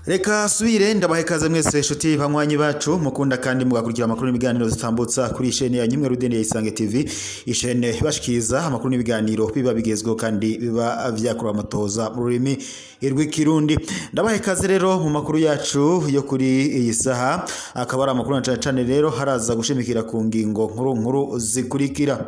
Reka subire ndabahe kaze mwese inshuti banywanyi bacu mukunda kandi mugakurikira amakuru n'ibiganiro zitambutsa kuri ishene ya nyimwe rudende ya Isange TV, ishene bashikiriza amakuru n'ibiganiro biba bigezweho kandi biba vyakura amatoza mu rurimi rw'ikirundi. Ndabahe kaze rero mu makuru yacu yo kuri iyi saha, akaba ari amakuru na cane cane rero haraza gushimikira ku ngingo nkuru nkuru zikurikira.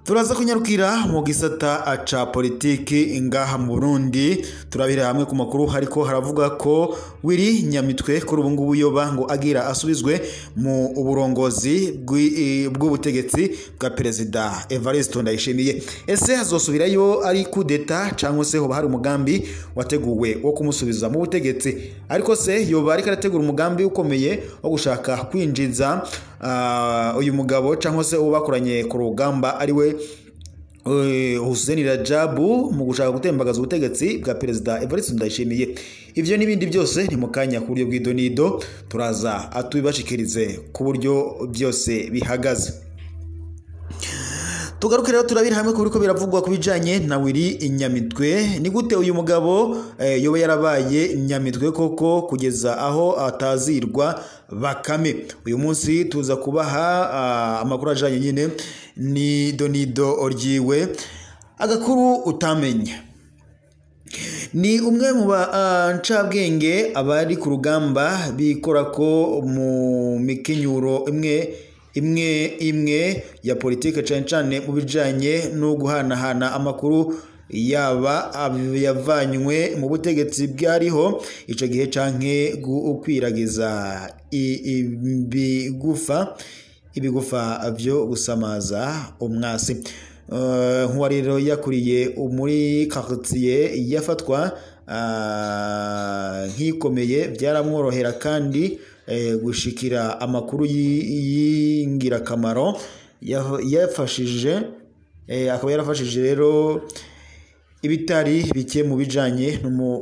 Turaza kunyarukira mu gisata ca politiki ngaha mu Burundi, turabira hamwe ku makuru hariko haravuga ko Willy Nyamitwe kuri ubu ngubu yoba ngo agira asubizwe mu uburongozi bw'ubutegetsi bwa Perezida Evariste Ndayishimiye. Ese azosubirayo ari coup d'etat cyangwa se hoba hari umugambi wateguwe wo kumusubiza mu butegetsi? Ariko se yoba ariko arategura umugambi ukomeye wo gushaka kwinjiza uyu mugabo cyangwa se uwo bakoranye ku rugamba ari we Hussein Rajabu mu gushaka gutembagaza ubutegetsi bwa Perezida Evariste Ndayishimiye. Ivyo n'ibindi byose ni mukanya ku buryo bw'idonido turaza atubibashikirize ku buryo byose bihagaze. Tugaruke rero turabira hamwe ku biriko biravugwa kubijanye na Willy Nyamitwe. Ni gute uyu mugabo yoba yarabaye Nyamitwe koko kugeza aho atazirwa Bakame? Uyu munsi tuza kubaha amakuru ajanye nyine ni donido ryiwe. Agakuru utamenya ni umwe mu bancabwenge abari ku rugamba bikora ko mu mikenyuro imwe ya politike cane cane mu bijanye no guhanahana amakuru yaba yavanywe mu butegetsi bwariho ico gihe canke gukwiragiza ibigufa vyo gusamaza umwasi. Nkuwa rero yakuriye muri quartier yafatwa nkikomeye byaramworohera kandi gushikira amakuru y'ingirakamaro yafashije, akaba yarafashije rero ibitari bike mu bijanye no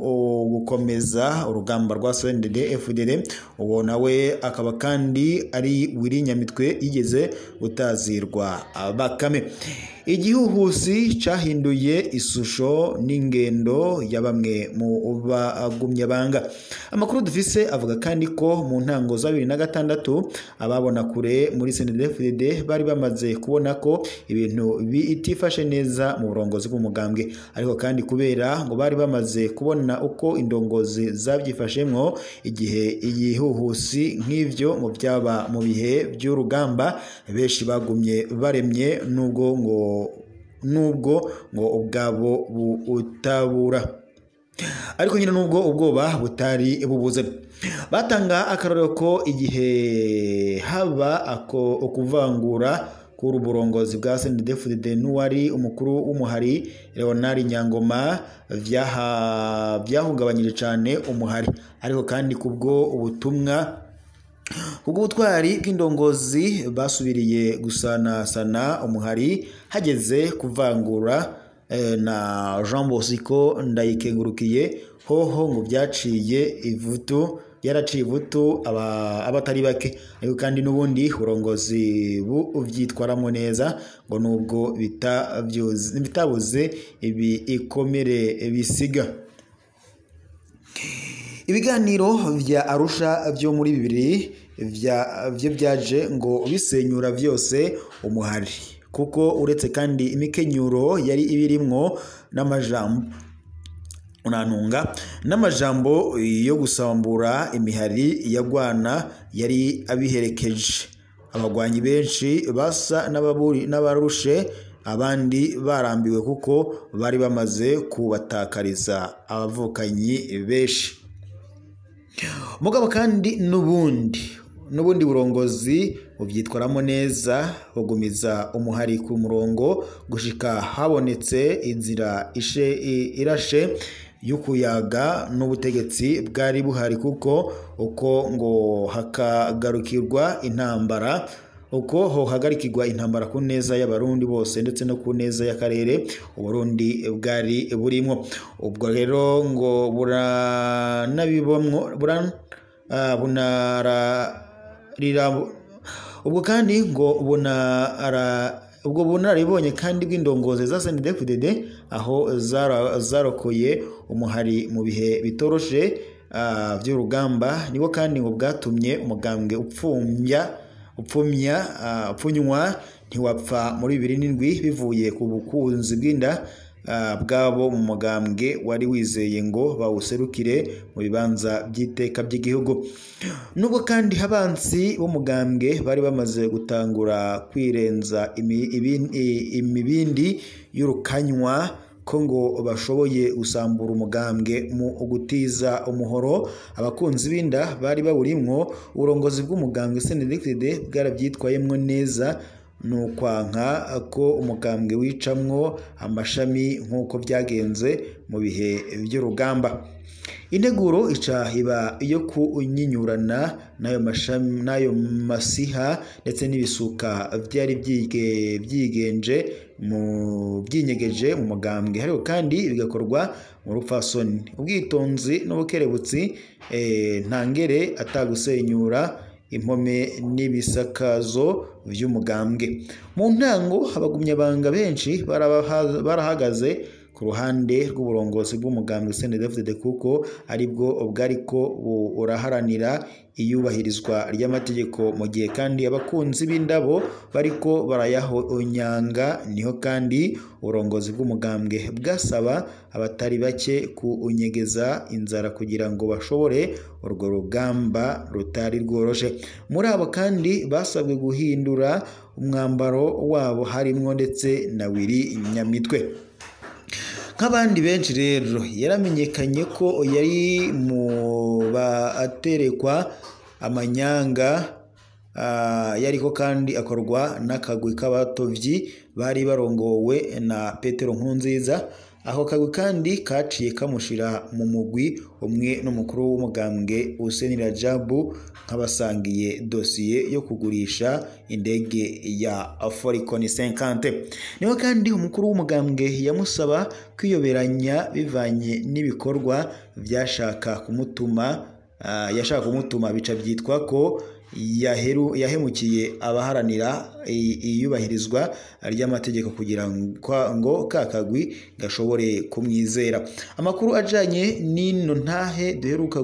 gukomeza urugamba rwa CNDD-FDD. Uwo nawe akaba kandi ari Willy Nyamitwe yigeze gutazirwa Bakame. Igihuhusi cahinduye isusho n'ingendo ya bamwe mu bagumye banga. Amakuru dufise avuga kandi ko mu ntango za 2006 ababona kure muri CNDD-FDD bari bamaze kubona ko ibintu bitifashe neza mu burongozi bw'umugambwe, ariko kandi kubera ngo bari bamaze kubona uko indongozi zabyifashemwo igihe igihuhusi nk'ivyo ngo byaba mu bihe by'urugamba, benshi bagumye baremye nubwo ngo ubwabo butabura, ariko nyine nubwo ubwoba butari bubuze. Batanga akarorero ko igihe haba ako okuvangura kuri uburongozi bwa CNDD-FDD n'uwari umukuru w'umuhari Leonard Nyangoma byahungabanyije cyane umuhari, ariko kandi kubwo ubutumwa ubwo butwari bw'indongozi basubiriye gusanasana umuhari hageze kuvangura na Jean Bosco Ndayikengurukiye hoho ngo byaciye ivutu, yaraciye ivutu abatari bake, ariko kandi n'ubundi uburongozi buvyitwaramo neza ngo nubwo bitabuze ibi ikomere bisiga. Ibiganiro vya Arusha vyo muri bibiri vyo byaje ngo bisenyura vyose umuhari, kuko uretse kandi imikenyuro yari ibirimwo n'amajambo unanunga n'amajambo yo gusambura imihari yagwana yari abiherekeje. Abagwanyi benshi basa n'abarushe, abandi barambiwe kuko bari bamaze kubatakariza abavukanyi benshi. Mugabo kandi n'ubundi burongozi buvyitwaramo neza, bugumiza umuhari ku murongo gushika habonetse inzira irashe y'ukuyaga n'ubutegetsi bwari buhari, kuko uko ngo hakagarukirwa intambara uko hohagarikirwa intambara ku neza y'abarundi bose ndetse no ku neza y'akarere Uburundi bwari burimo. Ubwo rero ngo buranabibomwo bunararira Ubwo kandi ngo ubwo bunararibonye kandi bw'indongozi za CNDD-FDD aho zarokoye umuhari mu bihe bitoroshe by'urugamba, nibo kandi ngo bwatumye umugambwe upfunywa ntiwapfa muri 2007 bivuye ku bukunzi bw'inda bwabo mu mugambwe wari wizeye ngo bawuserukire mu bibanza by'iteka by'igihugu. Nubwo kandi abansi b'umugambwe bari bamaze gutangura kwirenza imibindi y'urukanywa ko ngo bashoboye gusambura umugambwe mu gutiza umuhoro abakunzi b'inda bari bawurimwo, uburongozi bw'umugambwe CNDD-FDD bwarabyitwayemwo neza, nukwanka ko umugambwe wicamwo amashami nk'uko byagenze mu bihe by'urugamba. Integuro ica iba iyo kunyinyurana n'ayo mashami n'ayo masiha ndetse n'ibisuka byari byigenje mu byinyegeje mu mugambwe, ariko kandi bigakorwa mu rupfasoni, ubwitonzi n'ubukerebutsi, ntangere atagusenyura impome n'ibisakazo by'umugambwe. Mu ntango abagumyabanga benshi barahagaze ku ruhande rw'uburongozi bw'umugambwe CNDD-FDD kuko aribwo bwariko buraharanira iyubahirizwa ry'amategeko, mu gihe kandi abakunzi b'indabo bariko barayahonyanga. Niho kandi uburongozi bw'umugambwe bwasaba abatari bake kunyegeza inzara kugira ngo bashobore urwo rugamba rutari rworoshe. Muri abo kandi basabwe guhindura umwambaro wabo harimwo ndetse na Willy Nyamitwe. Nk'abandi benshi rero yaramenyekanye ko yari mu baterekwa amanyanga, yariko kandi akorwa n'akagwi k'abatovyi bari barongowe na Petero Nkurunziza. Ako kagwi kandi kaciye kamushira mu mugwi umwe n'umukuru w'umugambwe Hussein Rajabu nk'abasangiye dosiye yo kugurisha indege ya Falcon 50. Niho kandi umukuru w'umugambwe yamusaba kwiyoberanya bivanye n'ibikorwa byashaka kumutuma, yashaka kumutuma bica byitwa ko yahemukiye abaharanira iyubahirizwa ry'amategeko kugira ngo kakagwi gashobore kumwizera. Amakuru ajanye n'ino ntahe duheruka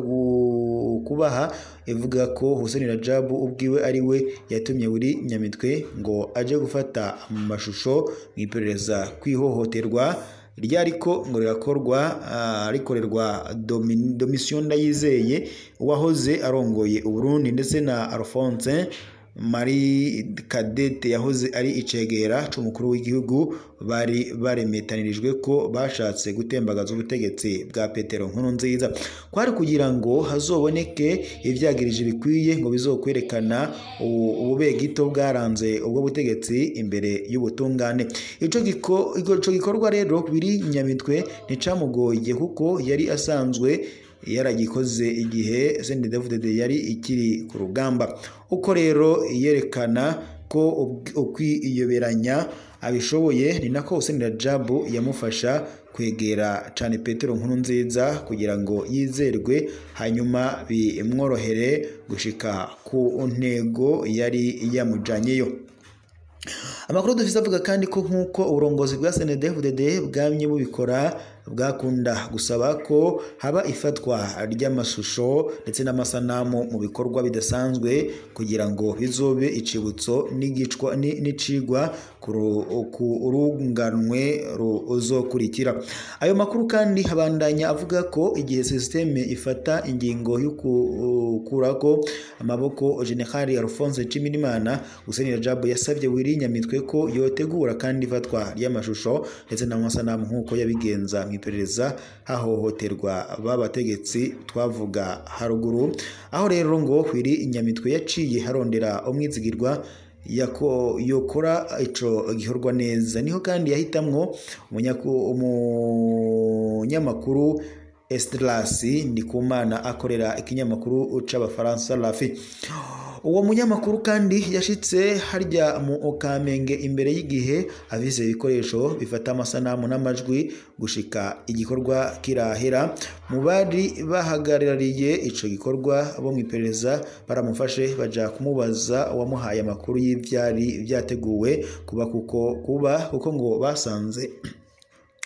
kubaha ivuga ko Hussein Rajabu ubwiwe ari we yatumye Willy Nyamitwe ngo aje gufata amashusho mu iperereza kwihohoterwa ryariko ngo rirakorwa rikorerwa Domitien Ndayizeye wahoze arongoye Uburundi ndetse na Alphonse Marie Cadette yahoze ari icegera c'umukuru w'igihugu, bari baremetanirijwe ko bashatse gutembagaza ubutegetsi bwa Petero Nkurunziza. Kwari kugira ngo hazoboneke ivyagirije bikwiye ngo bizokwerekana ububegito bwaranze ubwo butegetsi imbere y'ubutungane. Ico gikorwa rero Willy Nyamitwe nticamugoye kuko yari asanzwe yaragikoze igihe CNDD-FDD yari ikiri ku rugamba. Uko rero yerekana ko ukwiyoberanya abishoboye, ni nako Hussein Rajabu yamufasha kwegera cane Petero Nkurunziza kugira ngo yizerwe, hanyuma bimworohere gushika ku ntego yari yamujanyeyo. Amakuru dufise avuga kandi ko nk'uko uburongozi bwa CNDD-FDD bwamye bubikora, bwakunda gusaba ko haba ifatwa ry'amashusho ndetse n'amasanamu mu bikorwa bidasanzwe kugira ngo bizobe icibutso n'icigwa ku runganwe ruzokurikira. Ayo makuru kandi habandanya avuga ko igihe systeme ifata ingingo yo gukurako amaboko General Alphonse Nshimirimana, Hussein Rajabu yasabye Willy Nyamitwe ko yotegura kandi ifatwa ry'amashusho ndetse n'amasanamu nk'uko yabigenza mu iperereza hahohoterwa b'abategetsi twavuga haruguru. Aho rero ngo Willy Nyamitwe yaciye harondera umwizigirwa yokora ico gikorwa neza. Niho kandi yahitamwo umunyamakuru Esdras Ndikumana akorera ikinyamakuru c'abafaransa Rafi. Uwo munyamakuru kandi yashitse harya mu Kamenge imbere y'igihe afise ibikoresho bifata amasanamu n'amajwi gushika igikorwa kirahera. Mu bari bahagarariye ico gikorwa bo mw'iperereza baramufashe baja kumubaza uwamuhaye amakuru y'ivyari vyateguwe kuba kuko ngo basanze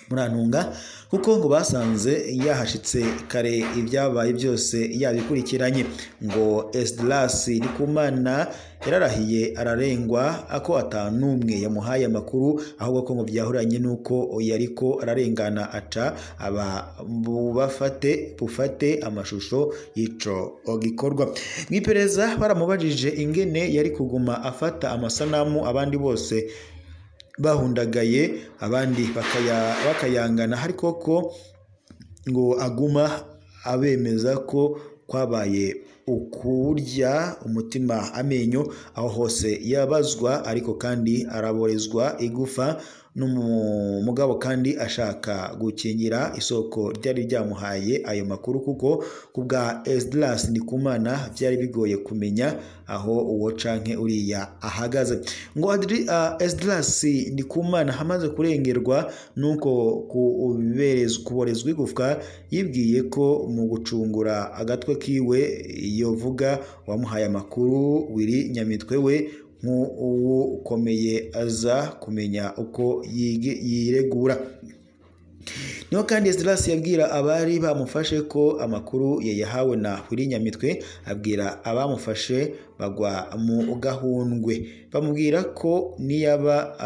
murantunga kuko ngo basanze yahashitse kare ibyabaye byose yabikurikiranye. Ngo Esdras Ndikumana yararahiye ararengwa ako atanumwe yamuhaye amakuru, ahubwo ko ngo byahuranye nuko yariko ararengana aca aba bufate amashusho y'ico gikorwa. Mw'iperereza baramubajije ingene yari kuguma afata amasanamu abandi bose bahundagaye abandi bakayangana, ariko ko ngo aguma abemeza ko kwabaye ukurya umutima amenyo aho hose yabazwa, ariko kandi araborezwa igufa n'umugabo kandi ashaka gukingira isoko ryari ryamuhaye ayo makuru, kuko kubwa Esdras Ndikumana byari bigoye kumenya aho uwo canke uriya ahagaze. Ngo Esdras Ndikumana hamaze kurengerwa nuko kuborezwa igufwa, yibwiye ko mu gucungura agatwe kiwe yovuga wamuhaye amakuru Willy Nyamitwe we nk'uwukomeye aza kumenya uko yiregura. Niho kandi Esdras yabwira abari bamufashe ko amakuru yayahawe na Willy Nyamitwe, abwira abamufashe bagwa mu gahundwe, bamubwira ko niyaba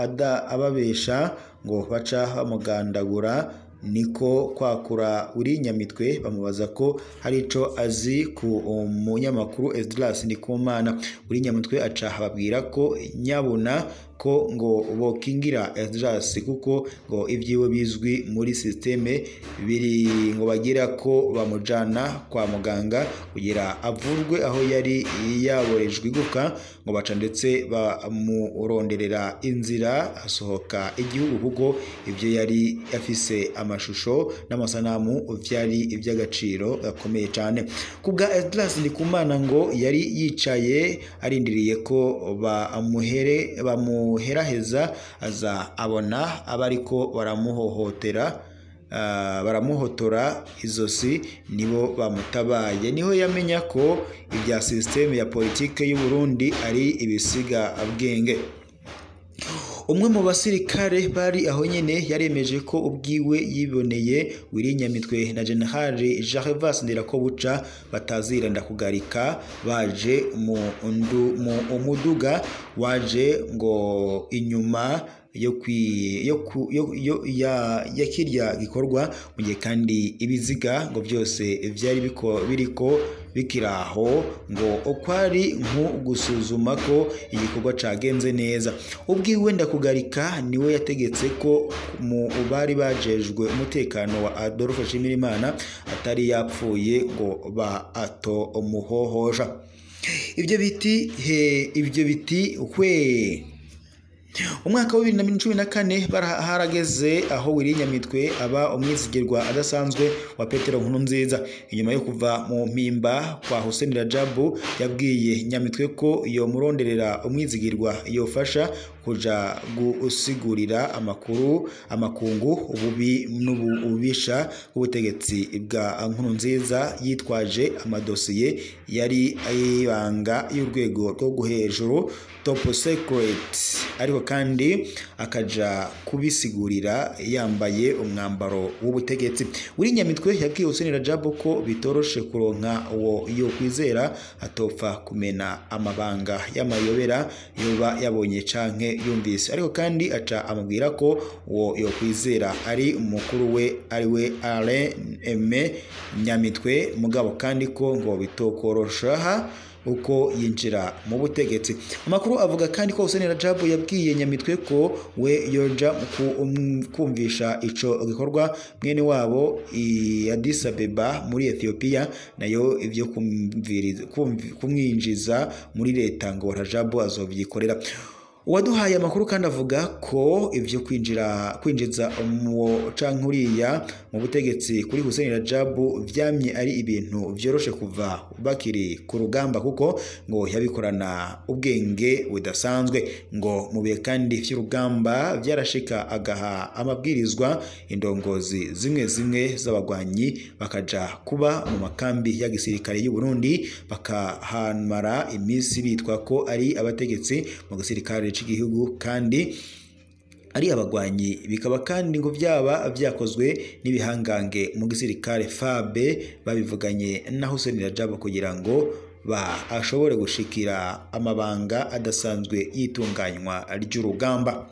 ababesha ngo baca bamugandagura. Niko kwakura Willy Nyamitwe bamubaza ko hari ico azi ku munyamakuru Esdras Ndikumana. Willy Nyamitwe aca ababwira ko nyabuna ko ngo bokingira Esdras kuko ngo ibyiwe bizwi muri systeme biri, ngo bagira ko bamujana kwa muganga kugira avurwe aho yari yaborejwe igufa, ngo baca ndetse bamuronderera inzira asohoka igihugu kuko ibyo yari afise amashusho n'amasanamu vyari iby'agaciro gakomeye cyane. Kubwa Esdras Ndikumana ngo yari yicaye arindiriye ko bamuheraheza aza abona abariko baramuhohotera baramuhotora izosi nibo bamutabaye. Niho yamenya ko ibya systeme ya politike y'u Burundi ari ibisiga bwenge. Umwe mu basirikare bari aho nyene yaremeje ko ubwiwe yiboneye Willy Nyamitwe na General Gervas Ndirakobuca bataziranda kugarika baje mu umuduga waje ngo inyuma ya kirya gikorwa, mu gihe kandi ibiziga ngo byose byari biriko bikiraho ngo okwari nko gusuzuma ko igikorwa cagenze neza. Ubwiwe Ndakugarika niwe yategetse ko mu bari bajejwe umutekano wa Adolphe Nshimirimana atari yapfuye ngo ba ato umuhohosha. Ibyo biti hwe. Umwaka wa 2014 harageze aho Willy Nyamitwe aba umwizigirwa adasanzwe wa Petero Nkurunziza. Inyuma yo kuva mu mpimba kwa Hussein Rajabu, yabwiye Nyamitwe ko yo muronderera umwizigirwa yofasha kuja gusigurira amakuru amakungu ububi n'ububisha bw'ubutegetsi bwa Nkurunziza, yitwaje amadosiye yari ayibanga y'urwego rwo hejuru top secret, ariko kandi akaja kubisigurira yambaye umwambaro w'ubutegetsi. Willy Nyamitwe yabwiye Hussein Rajabu ko bitoroshe kuronka uwo yo kwizera atopfa kumena amabanga y'amayobera yoba yabonye canke yumvise, ariko kandi aca amubwira ko uwo yo kwizera ari umukuru we ari we Alain Aime Nyamitwe, mugabo kandi ko ngo bitokoroshaha uko yinjira mu butegetsi. Amakuru avuga kandi ko Hussein Rajabu yabwiye Nyamitwe ko we yoja kumvisha ico gikorwa mwene wabo i Addis Abeba muri Ethiopia, nayo ivyo kumwinjiza muri leta ngo Rajabu azovyikorera. Uwaduhaye amakuru kandi avuga ko ivyo kwinjiza uwo canke uriya mu butegetsi kuri Hussein Rajabu vyamye ari ibintu vyoroshe kuva bakiri ku rugamba, kuko ngo yabikorana ubwenge budasanzwe. Ngo mu bihe kandi vy'urugamba vyarashika agaha amabwirizwa indongozi zimwe zimwe z'abagwanyi bakaja kuba mu makambi ya gisirikare y'u Burundi, bakahamara iminsi bitwa ko ari abategetsi mu gisirikare c'igihugu kandi ari abagwanyi. Bikaba kandi ngo byaba vyakozwe n'ibihangange mu gisirikare FAB babivuganye na Hussein Rajabu kugira ngo ba ashobore gushikira amabanga adasanzwe y'itunganywa ry'urugamba.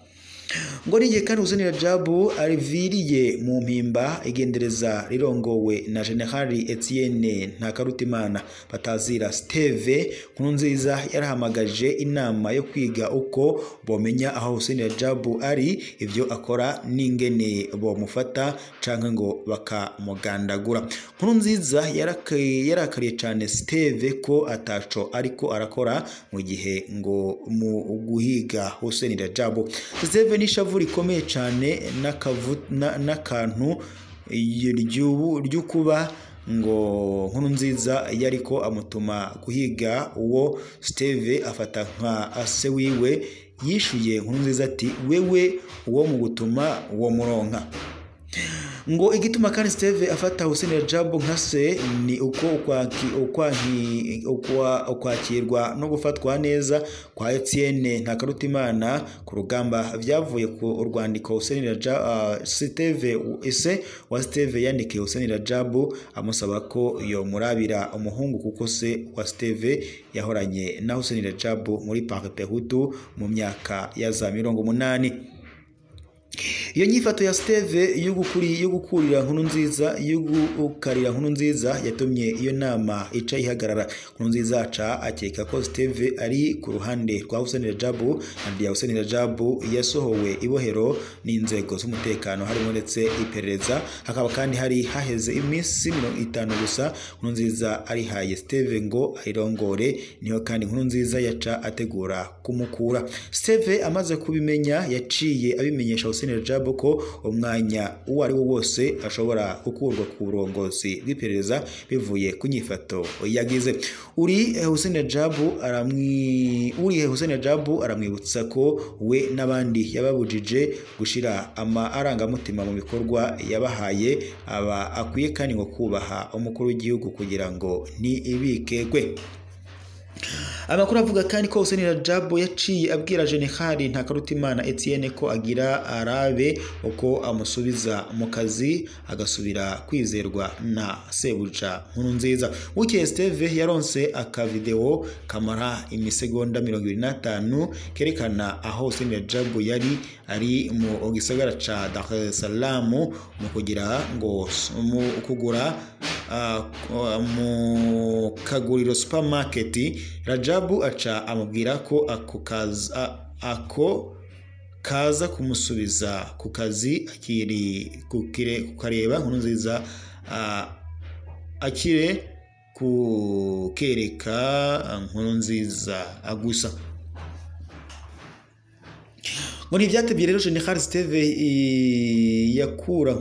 Ngo n'igihe kandi Hussein Rajabu ariviriye mu mpimba igendereza rirongowe na General Etienne Ntakarutimana batazira Steve Nkurunziza yarahamagaje inama yo kwiga uko bomenya aho Hussein Rajabu ari, ivyo akora n'ingene bomufata canke ngo bakamugandagura. Nkurunziza yarakariye cane Steve ko ataco ariko arakora mu gihe ngo mu guhiga Hussein Rajabu. Steve n'ishavu rikomeye cane n'akantu ry'ukuba ngo Nkurunziza yariko amutuma guhiga uwo Steve afata nka se wiwe. Yishuye Nkurunziza ati wewe uwo mu gutuma uwo muronka. Ngo igituma kandi Steve afata Hussein Rajabu nka se ni uko ukwakirwa no gufatwa neza kwa Etienne Ntakarutimana ku rugamba vyavuye ku rwandiko Hussein Rajabu Steve ese wa Steve yandikiye Hussein Rajabu amusaba ko yomurabira umuhungu, kuko se wa Steve yahoranye na Hussein Rajabu muri Parc Hutu mu myaka ya za 80. Iyo nyifato ya Steve yo gukurira Nkurunziza yo gukarira Nkurunziza yatumye iyo nama ica ihagarara. Nkurunziza aca akeka ko Steve ari ku ruhande rwa Hussein Rajabu, kandi Hussein Rajabu yasohowe ibohero n'inzego z'umutekano harimo ndetse iperereza. Hakaba kandi hari haheze iminsi 50 gusa Nkurunziza arihaye Steve ngo ayirongore, niho kandi Nkurunziza yaca ategura kumukura. Steve amaze kubimenya yaciye abimenyesha Hussein Rajabu ko umwanya uwo ari wo wose ashobora gukurwa ku burongozi bw'iperereza bivuye ku nyifato yagize. Uri Hussein Rajabu aramwibutsa ko we n'abandi yababujije gushira amarangamutima mu bikorwa yabahaye, aba akwiye kandi ngo kubaha umukuru w'igihugu kugira ngo ntibikekwe. Amakuru avuga kandi ko Hussein Rajabu yaciye abwira General Ntakarutimana Etienne ko agira arabe uko amusubiza mu kazi agasubira kwizerwa na sebuja Nkurunziza. Bukeye Steve yaronse akavideo kamara imisegonda 25 kerekana aho Hussein Rajabu yari ari mu gisagara ca Dar es Salaam mu kugira ngo mu kugura mu kaguriro supermarket. Rajabu aca amubwira ko ako kaza kumusubiza ku kazi akiri kukareba Nkurunziza akire kukereka Nkurunziza agusa. Ngo ntivyatevye rero General Steve yakura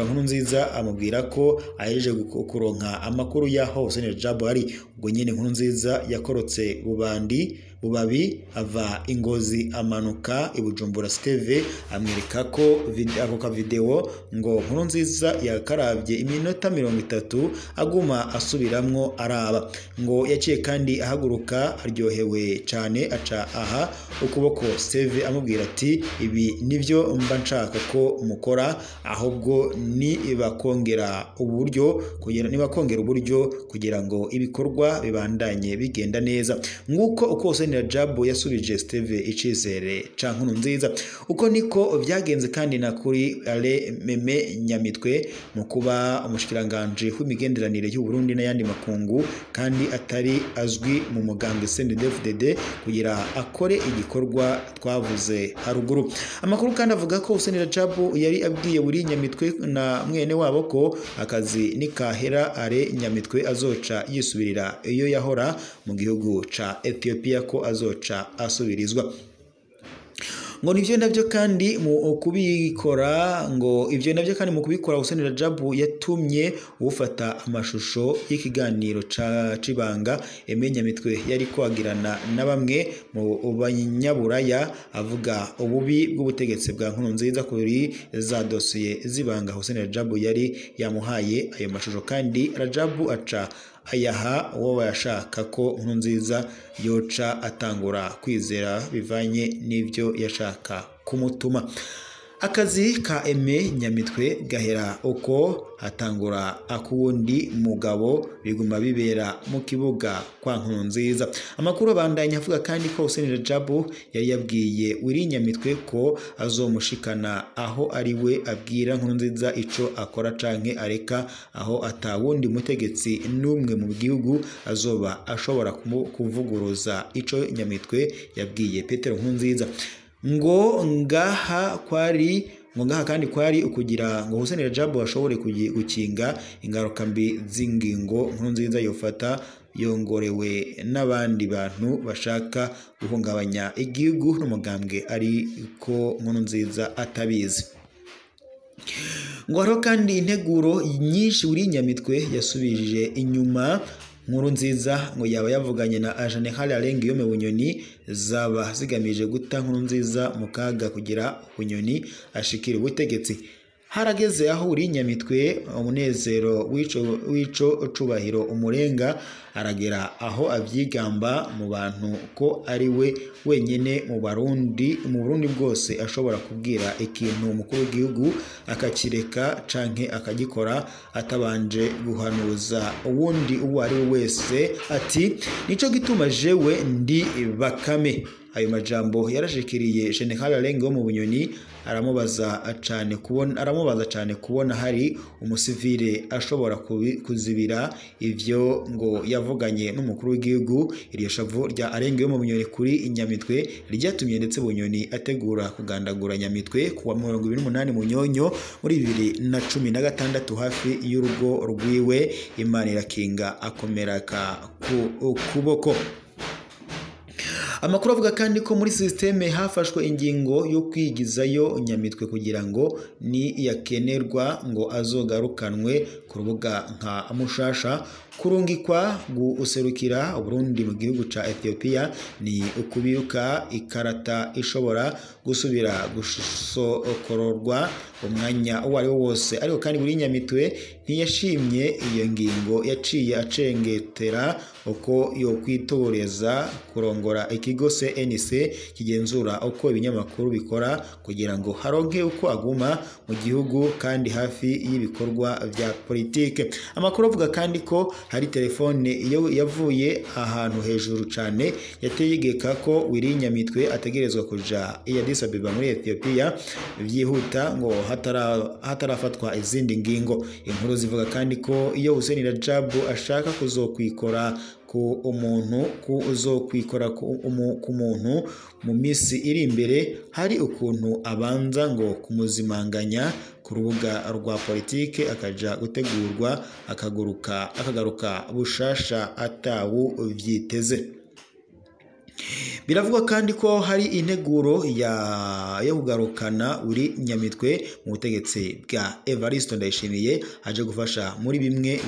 Nkurunziza amubwira ko ahejeje kuronka amakuru y'aho Hussein Rajabu ari. Ubwo nyene Nkurunziza yakorotse bubabi ava Ingozi amanuka i Bujumbura. Steve amwereka ko ako kavideo ngo Nkurunziza yakaravye iminota 30 aguma asubiramwo araba. Ngo yaciye kandi ahaguruka aryohewe cane aca aha ukuboko Steve amubwira ati ibi nivyo mba nshaka ko mukora, ahubwo ni bakongera uburyo kugira ngo ibikorwa bibandanye bigenda neza. Nguko uko Hussein Rajabu yasubije Steve icizere ca Nkurunziza. Uko niko vyagenze kandi na kuri Ale Meme Nyamitwe mu kuba umushikiranganje w'imigenderanire y'u Burundi n'ayandi makungu, kandi atari azwi mu mugambwe CNDD-FDD kugira akore igikorwa twavuze haruguru. Amakuru kandi avuga ko Hussein Rajabu yari abwiye buri Nyamitwe na mwene wabo ko akazi nikahera Ale Nyamitwe azoca yisubirira iyo yahora mu gihugu ca Ethiopia, ko ko azoca asubirizwa. Ngo nivyo navyo kandi mu kubikora ngo ivyo navyo kandi mu kubikora Hussein Rajabu yatumye ufata amashusho y'ikiganiro ca cibanga Aime Nyamitwe yari kwagirana na bamwe mu banyaburaya avuga ububi bw'ubutegetsi bwa Nkurunziza kuri za dosiye zibanga. Hussein Rajabu yari yamuhaye ayo mashusho kandi Rajabu aca ayaha uwo bayashaka ko Nkurunziza yoca atangura kwizera bivanye n'ibyo yashaka kumutuma. Akazi ka Aime Nyamitwe gahera uko hatangura akuwundi mugabo biguma bibera mu kibuga kwa Nkurunziza. Amakuru abandanya avuga kandi ko Hussein Rajabu yari yabwiye Willy Nyamitwe ko azomushikana aho ari we abwira Nkurunziza ico akora canke areka, aho atawundi mutegetsi n'umwe mu gihugu azoba ashobora kuvuguruza ico Nyamitwe yabwiye Petero Nkurunziza. Ngo ngaha kwari ngo ngaha kandi kwari ukugira ngo Hussein Rajabu ashobore gukinga ingaruka mbi z'ingingo Nkurunziza yofata yongorewe n'abandi bantu bashaka guhungabanya igihugu n'umugambwe ariko Nkurunziza atabizi. Ngo hariho kandi integuro nyinshi Willy Nyamitwe yasubije inyuma Nkurunziza, ngo yaba yavuganye na General Alain Guillaume Bunyoni zaba zigamije guta Nkurunziza mu kaga kugira Bunyoni ashikire ubutegetsi. Harageze aho Willy Nyamitwe umunezero w'ico cubahiro umurenga, aragera aho avyigamba mu bantu ko ari we wenyene mu Barundi mu Burundi bwose ashobora kubwira ikintu umukuru w'igihugu akakireka canke akagikora atabanje guhanuza uwundi uwo ari we wese, ati nico gituma jewe ndi Bakame. Ayo majambo yarashikiriye General Alain Guillaume Bunyoni, aramubaza cane kubona hari umusivile ashobora kuzibira ivyo ngo yavuganye n'umukuru w'igihugu. Iryo shavu rya Alain Guillaume Bunyoni kuri Nyamitwe ryatumye ndetse Bunyoni ategura kugandagura Nyamitwe kuwa 28 Munyonyo muri 2016 hafi y'urugo rwiwe. Imana irakinga akomeraka ku kuboko. Amakuru avuga kandi ko muri systeme hafashwe ingingo yo kwigizayo Nyamitwe kugira ngo ni yakenerwa ngo azogarukanwe ku rubuga nka mushasha. Kurungikwa guserukira Burundi mu gihugu ca Ethiopia ni ukubiruka ikarata ishobora gusubira gusokororwa umwanya uwo ari wo wose. Ariko kandi Willy Nyamitwe ntiyashimye iyo ngingo, yaciye acengetera uko yo kwitoreza kurongora ikigo CNC kigenzura uko ibinyamakuru bikora kugira ngo haronke uko aguma mu gihugu kandi hafi y'ibikorwa vya politike. Amakuru avuga kandi ko hari telefone iyo yavuye ahantu hejuru cane yategeka ko Willy Nyamitwe ategerezwa kuja i Addis Abeba muri Ethiopia vyihuta ngo hatarafatwa izindi ngingo. Inkuru zivuga kandi ko iyo Hussein Rajabu ashaka kuzokwikora ku umuntu kuzokwikora ku muntu mu misi iri imbere, hari ukuntu abanza ngo kumuzimanganya ku rubuga rwa politike akaja gutegurwa akagaruka bushasha atawu vyiteze. Biravugwa kandi ko hari integuro yo kugarukana Willy Nyamitwe mu butegetsi bwa Evariste Ndayishimiye aje gufasha muri bimwe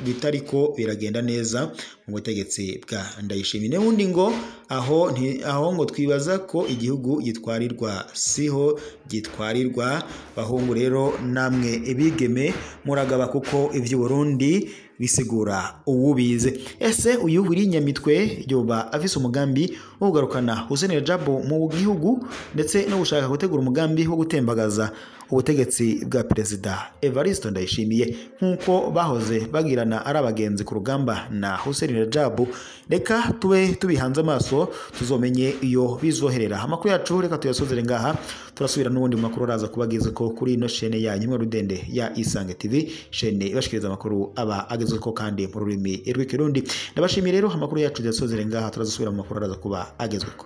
bitariko biragenda neza mu butegetsi bwa Ndayishimiye. N'ubundi ngo aho ngo twibaza ko igihugu gitwarirwa siho gitwarirwa. Bahungu rero namwe ebigeme muragaba kuko ivyu Burundi bisigura uwubize. Ese uyu Willy Nyamitwe yoba afise umugambi wo kugarukana Hussein Rajabu mu gihugu ndetse no gushaka gutegura umugambi wo gutembagaza ubutegetsi bwa Perezida Evariste Ndayishimiye nkuko bahoze bagirana ari abagenzi ku rugamba na Hussein Rajabu? Reka tube tubihanze amaso tuzomenye iyo bizoherera. Amakuru yacu reka tuyasozere ngaha, turasubira n'ubundi mu makuru araza kubageza ko kuri ino chaîne yanyu mwe rudende ya Isange TV, chaîne ibashikiriza amakuru aba agezweho kandi mu rurimi rw'ikirundi. Ndabashimiye rero, amakuru yacu tuyasozere ngaha, turazasubira mu makuru araza kuba agezweho.